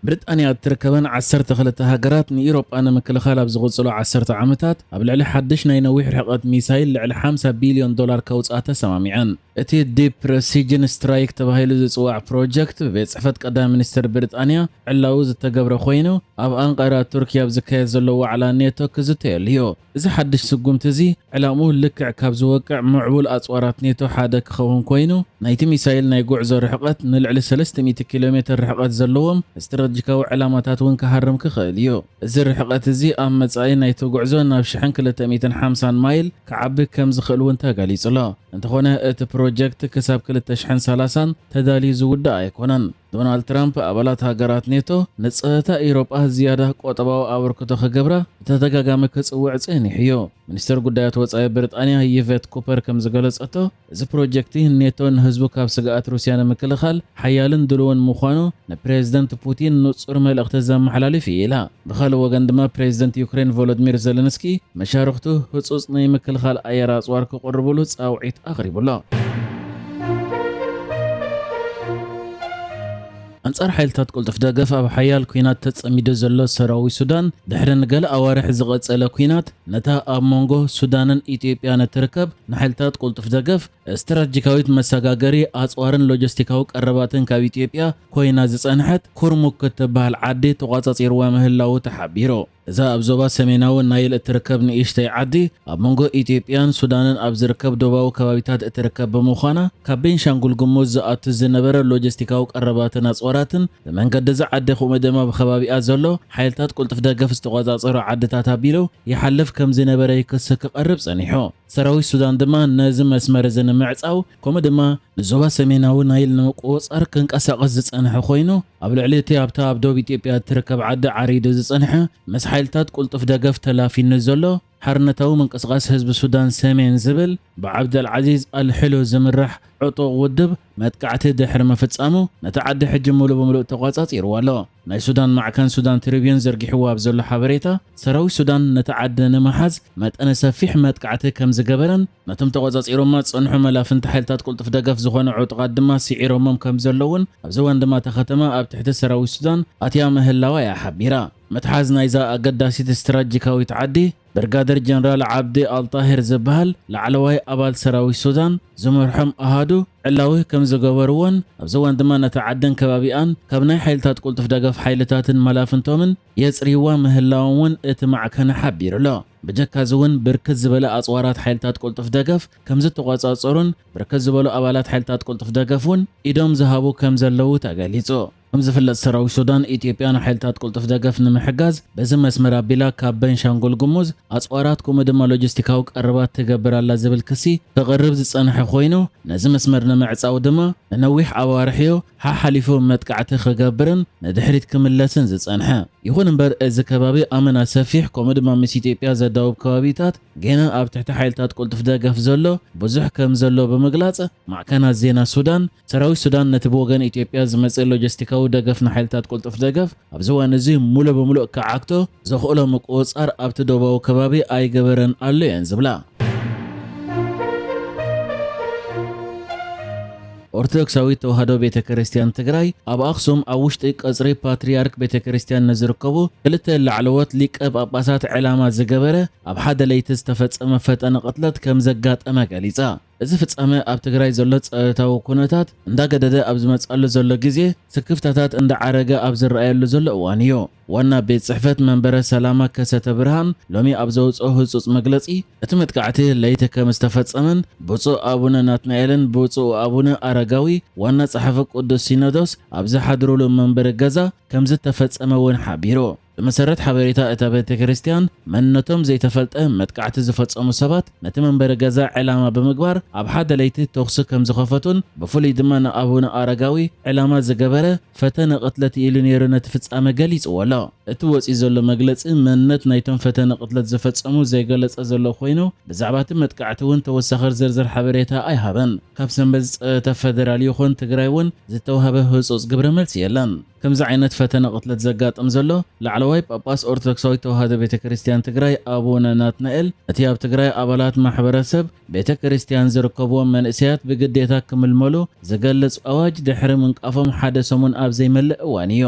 ብሪጣንያ እትርከበን ዓሰርተ ክልተ ሃገራት ንኢሮጳ ንምክልኻል ኣብ ዝቕጽሉ ዓሰርተ ዓመታት ኣብ ልዕሊ ሓድሽ ናይ ነዊሕ ርሕቐት ሚሳይል ልዕሊ ሓምሳ ቢልዮን ዶላር ከውጽኣ ተሰማሚዐን። እቲ ዲፕ ፕረሲጅን ስትራይክ ተባሂሉ ዝጽዋዕ ፕሮጀክት ብቤት ጽሕፈት ቀዳማይ ሚኒስትር ብሪጣንያ ዕላዊ ዝተገብረ ኮይኑ፣ ኣብ ኣንቃራ ቱርኪ ኣብ ዝካየድ ዘሎ ዋዕላ ኔቶ ክዝተየሉ እዩ። እዚ ሓድሽ ስጉምቲ እዚ ዕላምኡ ልክዕ ካብ ዝወቅዕ ምዕቡል ኣጽዋራት ኔቶ ሓደ ክኸውን ኮይኑ፣ ናይቲ ሚሳይል ናይ ጉዕዞ ርሕቐት ንልዕሊ ሰለስተ ሚእቲ ኪሎ ሜትር ርሕቐት ዘለዎም ስትራቴጂካዊ ዕላማታት እውን ክሃርም ክኽእል እዩ። እዚ ርሕቐት እዚ ኣብ መጻኢ ናይቲ ጉዕዞ ናብ ሽሕን ክልተ ሚእትን ሓምሳን ማይል ክዓቢ ከም ዝኽእል እውን ተገሊጹ ኣሎ። እንተኾነ እቲ ፕሮጀክት ክሳብ ክልተ ሽሕን ሰላሳን ተዳልዩ ዝውዳእ ኣይኮነን። ዶናልድ ትራምፕ ኣባላት ሃገራት ኔቶ ንጸጥታ ኤውሮጳ ዝያዳ ቆጠባዊ ኣበርክቶ ክገብራ ብተደጋጋሚ ክጽውዕ ጸኒሑ እዩ። ሚኒስትር ጉዳያት ወጻኢ ብሪጣንያ ይቨት ኩፐር ከም ዝገለጸቶ፣ እዚ ፕሮጀክቲ ኔቶ ንህዝቡ ካብ ስግኣት ሩስያ ንምክልኻል ሓያልን ድሉውን ምዃኑ ንፕሬዝደንት ፑቲን ንጹር መልእኽቲ ዘመሓላልፍ እዩ ኢላ። ብኻልእ ወገን ድማ ፕሬዝደንት ዩክሬን ቮሎዲሚር ዘለንስኪ መሻርኽቱ ህጹጽ ናይ ምክልኻል ኣየር ኣጽዋር ክቕርብሉ ጻውዒት ኣቕሪቡ ኣሎ። ኣንጻር ሓይልታት ቅልጡፍ ደገፍ ኣብ ሓያል ኲናት ተጸሚዱ ዘሎ ሰራዊት ሱዳን፣ ድሕሪ ንገለ ኣዋርሕ ዝቐጸለ ኲናት፣ ነታ ኣብ መንጎ ሱዳንን ኢትዮጵያን እትርከብ ንሓይልታት ቅልጡፍ ደገፍ ስትራቴጂካዊት መሰጋገሪ ኣጽዋርን ሎጂስቲካዊ ቀረባትን ካብ ኢትዮጵያ ኮይና ዝጸንሐት ኩርሙክ እትበሃል ዓዲ ተቋጻጺርዋ ምህላዉ ተሓቢሩ። እዛ ኣብ ዞባ ሰሜናዊ ናይል እትርከብ ንእሽተይ ዓዲ፣ ኣብ መንጎ ኢትዮጵያን ሱዳንን ኣብ ዝርከብ ዶባዊ ከባቢታት እትርከብ ብምዃና፣ ካብ ቤንሻንጉል ጉሙዝ ዝኣቱ ዝነበረ ሎጂስቲካዊ ቀረባትን ኣጽዋራትን ብመንገዲ እዛ ዓዲ፣ ከምኡ ድማ ብከባቢኣ ዘሎ ሓይልታት ቅልጡፍ ደገፍ ዝተቖጻጸሮ ዓድታት ኣቢሉ ይሓልፍ ከም ዝነበረ ክሲ ክቐርብ ጸኒሑ። ሰራዊት ሱዳን ድማ ነዚ መስመር እዚ ንምዕጻው፣ ከምኡ ድማ ንዞባ ሰሜናዊ ናይል ንምቁጽጻር ክንቀሳቐስ ዝጸንሐ ኮይኑ፣ ኣብ ልዕሊ እቲ ኣብታ ኣብ ደቡብ ኢትዮጵያ እትርከብ ዓዲ ዓሪዱ ዝጸንሐ፣ ምስ ሓይልታት ቅልጡፍ ደገፍ ተላፊኑ ዘሎ ሓርነታዊ ምንቅስቓስ ህዝቢ ሱዳን ሰሜን ዝብል ብዓብደልዓዚዝ ኣልሕሎ ዝምራሕ ዕጡቕ ውድብ መጥቃዕቲ ድሕሪ ምፍጻሙ፣ ነቲ ዓዲ ሕጂ ሙሉእ ብምሉእ ተቋጻጺርዋ ኣሎ። ናይ ሱዳን ማዕከን ሱዳን ትሪቢዩን ዘርጊሕዎ ኣብ ዘሎ ሓበሬታ፣ ሰራዊት ሱዳን ነቲ ዓዲ ንምሓዝ መጠነ ሰፊሕ መጥቃዕቲ ከም ዝገበረን፣ ነቶም ተቖጻጺሮማ ዝጸንሑ መላፍንቲ ሓይልታት ቅልጡፍ ደገፍ ዝኾኑ ዕጡቓት ድማ ስዒሮሞም ከም ዘለውን፣ ኣብዚ እዋን ድማ እታ ከተማ ኣብ ትሕቲ ሰራዊት ሱዳን ኣትያ ምህላዋ እያ ሓቢራ። ምትሓዝ ናይዛ ኣገዳሲት ስትራቴጂካዊት ዓዲ፣ ብርጋደር ጀነራል ዓብዲ ኣልጣሂር ዝበሃል ላዕለዋይ ኣባል ሰራዊት ሱዳን ዝመርሖም ኣሃዱ ዕላዊ ከም ዝገበርዎን፣ ኣብዚ እዋን ድማ ነታ ዓድን ከባቢኣን ካብ ናይ ሓይልታት ቅልጡፍ ደገፍ ሓይልታትን መላፍንቶምን የጽርይዋ ምህላዎም እውን እቲ ማዕከን ሓቢሩ ኣሎ። ብጀካ እዚ እውን ብርክት ዝበለ ኣጽዋራት ሓይልታት ቅልጡፍ ደገፍ ከም ዝተቖጻጸሩን ብርክት ዝበሉ ኣባላት ሓይልታት ቅልጡፍ ደገፍ እውን ኢዶም ዝሃቡ ከም ዘለዉ ተገሊጹ። ከም ዝፍለጥ ሰራዊት ሱዳን ኢትዮጵያ ንሓይልታት ቅልጡፍ ደገፍ ንምሕጋዝ በዚ መስመር ኣቢላ ካብ ቤንሻንጉል ጉሙዝ ኣጽዋራት ከምኡ ድማ ሎጂስቲካዊ ቀረባት ትገብር ኣላ ዝብል ክሲ ክቕርብ ዝጸንሐ ኮይኑ፣ ነዚ መስመር ንምዕጻው ድማ ንነዊሕ ኣዋርሕዮ ሓሓሊፉ መጥቃዕቲ ክገብርን ንድሕሪት ክምለስን ዝጸንሐ። ይኹን እምበር፣ እዚ ከባቢ ኣመና ሰፊሕ፣ ከምኡ ድማ ምስ ኢትዮጵያ ዘዳውብ ከባቢታት ጌና ኣብ ትሕቲ ሓይልታት ቅልጡፍ ደገፍ ዘሎ ብዙሕ ከም ዘሎ ብምግላጽ፣ ማዕከናት ዜና ሱዳን፣ ሰራዊት ሱዳን ነቲ ብወገን ኢትዮጵያ ዝመጽእ ሎጂስቲካዊ ደገፍ ንሓይልታት ቅልጡፍ ደገፍ ኣብዚ እዋን እዚ ሙሉእ ብምሉእ ክዓግቶ ዘኽእሎ ምቁጽጻር ኣብቲ ዶባዊ ከባቢ ኣይገበረን ኣሎ እየን ዝብላ። ኦርቶዶክሳዊት ተዋህዶ ቤተ ክርስቲያን ትግራይ ኣብ ኣኽሱም ኣብ ውሽጢ ቀጽሪ ፓትርያርክ ቤተ ክርስቲያን ንዝርከቡ ክልተ ላዕለዎት ሊቀ ጳጳሳት ዕላማ ዝገበረ ኣብ ሓደ ለይቲ ዝተፈጸመ ፈጠነ ቅትለት ከም ዘጋጠመ ገሊጻ። እዚ ፍጻመ ኣብ ትግራይ ዘሎ ጸጥታዊ ኩነታት እንዳገደደ ኣብ ዝመጽኣሉ ዘሎ ግዜ፣ ስክፍታታት እንዳዓረገ ኣብ ዝረኣየሉ ዘሎ እዋን እዩ። ዋና ቤት ጽሕፈት መንበረ ሰላማ ከሰተ ብርሃን ሎሚ ኣብ ዘውጽኦ ህጹጽ መግለጺ፣ እቲ መጥቃዕቲ ለይቲ ከም ዝተፈጸመን ብፁዕ ኣቡነ ናትናኤልን ብፁዕ ኣቡነ ኣረጋዊ ዋና ጸሓፊ ቅዱስ ሲኖዶስ ኣብ ዝሓድሩሉ መንበሪ ገዛ ከም ዝተፈጸመ እውን ሓቢሩ። ብመሰረት ሓበሬታ እታ ቤተ ክርስቲያን፣ መንነቶም ዘይተፈልጠ መጥቃዕቲ ዝፈጸሙ ሰባት ነቲ መንበሪ ገዛ ዕላማ ብምግባር ኣብ ሓደ ለይቲ ተኹሲ ከም ዝኸፈቱን ብፍሉይ ድማ ንኣቡነ ኣረጋዊ ዕላማ ዝገበረ ፈተነ ቅትለት ኢሉ ነይሩ ነቲ ፍጻመ ገሊጽዎ ኣሎ። እቲ ወጺኡ ዘሎ መግለጺ መንነት ናይቶም ፈተነ ቅትለት ዝፈጸሙ ዘይገለጸ ዘሎ ኮይኑ፣ ብዛዕባ እቲ መጥቃዕቲ እውን ተወሳኺ ዝርዝር ሓበሬታ ኣይሃበን። ካብ ሰንበት ዝጸወተ ፈደራል ይኹን ትግራይ እውን ዝተዋህበ ህጹጽ ግብረ መልሲ የለን። ከምዚ ዓይነት ፈተነ ቅትለት ዘጋጥም ዘሎ፣ ላዕለዋይ ጳጳስ ኦርቶዶክሳዊት ተዋህዶ ቤተ ክርስቲያን ትግራይ ኣቡነ ናትናኤል፣ እቲ ኣብ ትግራይ ኣባላት ማሕበረሰብ ቤተ ክርስቲያን ዝርከብዎም መንእሰያት ብግዴታ ክምልመሉ ዝገልጽ ኣዋጅ ድሕሪ ምንቃፎም ሓደ ሰሙን ኣብ ዘይመልእ እዋን እዩ።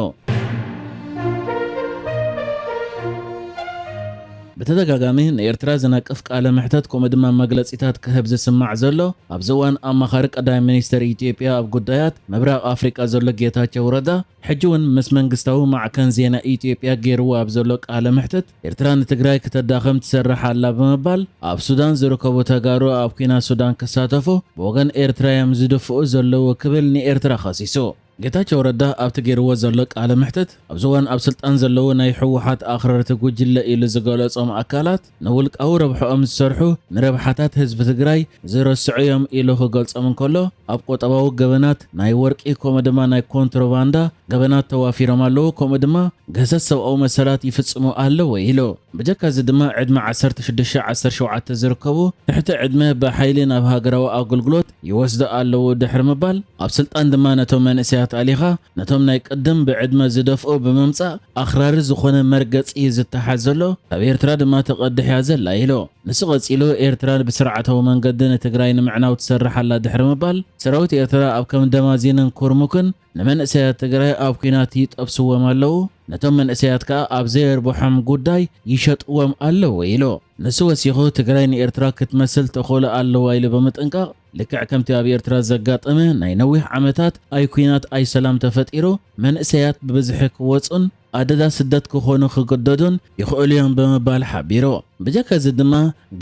ብተደጋጋሚ ንኤርትራ ዝነቅፍ ቃለ መሕተት ከምኡ ድማ መግለጺታት ክህብ ዝስማዕ ዘሎ ኣብዚ እዋን ኣማኻሪ ቀዳማይ ሚኒስትር ኢትዮጵያ ኣብ ጉዳያት ምብራቕ ኣፍሪቃ ዘሎ ጌታቸው ረዳ ሕጂ እውን ምስ መንግስታዊ ማዕከን ዜና ኢትዮጵያ ገይርዎ ኣብ ዘሎ ቃለ መሕተት ኤርትራ ንትግራይ ክተዳኸም ትሰርሕ ኣላ ብምባል ኣብ ሱዳን ዝርከቡ ተጋሩ ኣብ ኲናት ሱዳን ክሳተፉ ብወገን ኤርትራ እዮም ዝድፍኡ ዘለዉ ክብል ንኤርትራ ከሲሱ። ጌታቸው ረዳ ኣብቲ ገይርዎ ዘሎ ቃለ መሕተት ኣብዚ እዋን ኣብ ስልጣን ዘለዉ ናይ ህወሓት ኣኽረርቲ ጉጅለ ኢሉ ዝገለጾም ኣካላት ንውልቃዊ ረብሕኦም ዝሰርሑ ንረብሓታት ህዝቢ ትግራይ ዝረስዑ እዮም ኢሉ ክገልጾም እንከሎ ኣብ ቁጠባዊ ገበናት ናይ ወርቂ ከምኡ ድማ ናይ ኮንትሮባንዳ ገበናት ተዋፊሮም ኣለዉ ከምኡ ድማ ገሰት ሰብኣዊ መሰላት ይፍጽሙ ኣለዉ ኢሉ። ብጀካ እዚ ድማ ዕድመ ዓሰርተ ሽዱሽተ ዓሰርተ ሸውዓተ ዝርከቡ ትሕቲ ዕድመ ብሓይሊ ናብ ሃገራዊ ኣገልግሎት ይወስዱ ኣለዉ ድሕሪ ምባል ኣብ ስልጣን ድማ ነቶም መንእሰያት ኣሊኻ ነቶም ናይ ቅድም ብዕድመ ዝደፍኡ ብምምጻእ ኣኽራሪ ዝኾነ መርገጺ እዩ ዝተሓዝ ዘሎ። ካብ ኤርትራ ድማ ተቐድሕ እያ ዘላ ኢሉ። ንሱ ቀጺሉ ኤርትራ ብስርዓታዊ መንገዲ ንትግራይ ንምዕናው ትሰርሕ ኣላ ድሕሪ ምባል ሰራዊት ኤርትራ ኣብ ከም ደማዚንን ኩርሙክን ንመንእሰያት ትግራይ ኣብ ኲናት ይጠብስዎም ኣለዉ፣ ነቶም መንእሰያት ከኣ ኣብ ዘየርብሖም ጉዳይ ይሸጥዎም ኣለዉ ኢሉ። ንሱ ወሲኹ ትግራይ ንኤርትራ ክትመስል ተኽእሎ ኣለዋ ኢሉ ብምጥንቃቕ ልክዕ ከምቲ ኣብ ኤርትራ ዘጋጠመ ናይ ነዊሕ ዓመታት ኣይ ኲናት ኣይ ሰላም ተፈጢሩ መንእሰያት ብብዝሒ ክወጹን ኣደዳ ስደት ክኾኑ ክግደዱን ይኽእሉ እዮም ብምባል ሓቢሩ። ብጀካ እዚ ድማ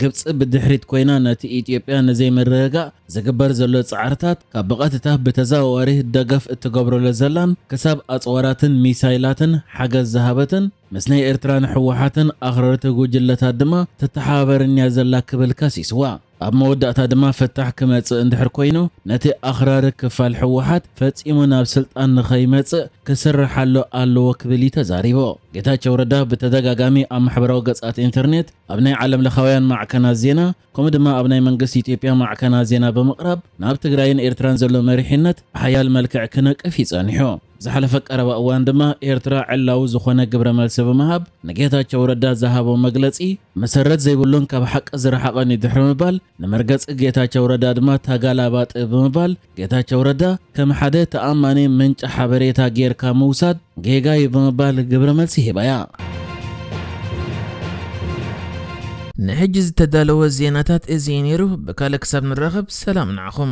ግብጺ ብድሕሪት ኮይና ነቲ ኢትዮጵያ ንዘይምርግጋእ ዝግበር ዘሎ ጻዕርታት ካብ ብቐጥታ ብተዘዋዋሪ ደገፍ እትገብረሉ ዘላን ክሳብ ኣጽዋራትን ሚሳይላትን ሓገዝ ዝሃበትን ምስ ናይ ኤርትራን ህወሓትን ኣኽረርቲ ጉጅለታት ድማ ትተሓባበርን እያ ዘላ ክብል ከሲስዋ። ኣብ መወዳእታ ድማ ፍታሕ ክመጽእ እንድሕር ኮይኑ ነቲ ኣኽራሪ ክፋል ህወሓት ፈጺሙ ናብ ስልጣን ንኸይመጽእ ክስርሓሉ ኣለዎ ክብል እዩ ተዛሪቡ። ጌታቸው ረዳ ብተደጋጋሚ ኣብ ማሕበራዊ ገጻት ኢንተርኔት ኣብ ናይ ዓለም ለኻውያን ማዕከናት ዜና ከምኡ ድማ ኣብ ናይ መንግስቲ ኢትዮጵያ ማዕከናት ዜና ብምቕራብ ናብ ትግራይን ኤርትራን ዘሎ መሪሕነት ብሓያል መልክዕ ክነቅፍ ይጸኒሑ። ዝሓለፈ ቀረባ እዋን ድማ ኤርትራ ዕላዊ ዝኾነ ግብረ መልሲ ብምሃብ ንጌታቸው ረዳ ዝሃቦ መግለጺ መሰረት ዘይብሉን ካብ ሓቂ ዝረሓቐን እዩ ድሕሪ ምባል ንመርገጺ ጌታቸው ረዳ ድማ ተጋላባጢ ብምባል ጌታቸው ረዳ ከም ሓደ ተኣማኒ ምንጪ ሓበሬታ ጌርካ ምውሳድ ጌጋ እዩ ብምባል ግብረ መልሲ ሂባያ። ንሕጂ ዝተዳለወ ዜናታት እዚ እዩ ነይሩ። ብካልእ ክሳብ ንራኸብ ሰላም ንዓኹም።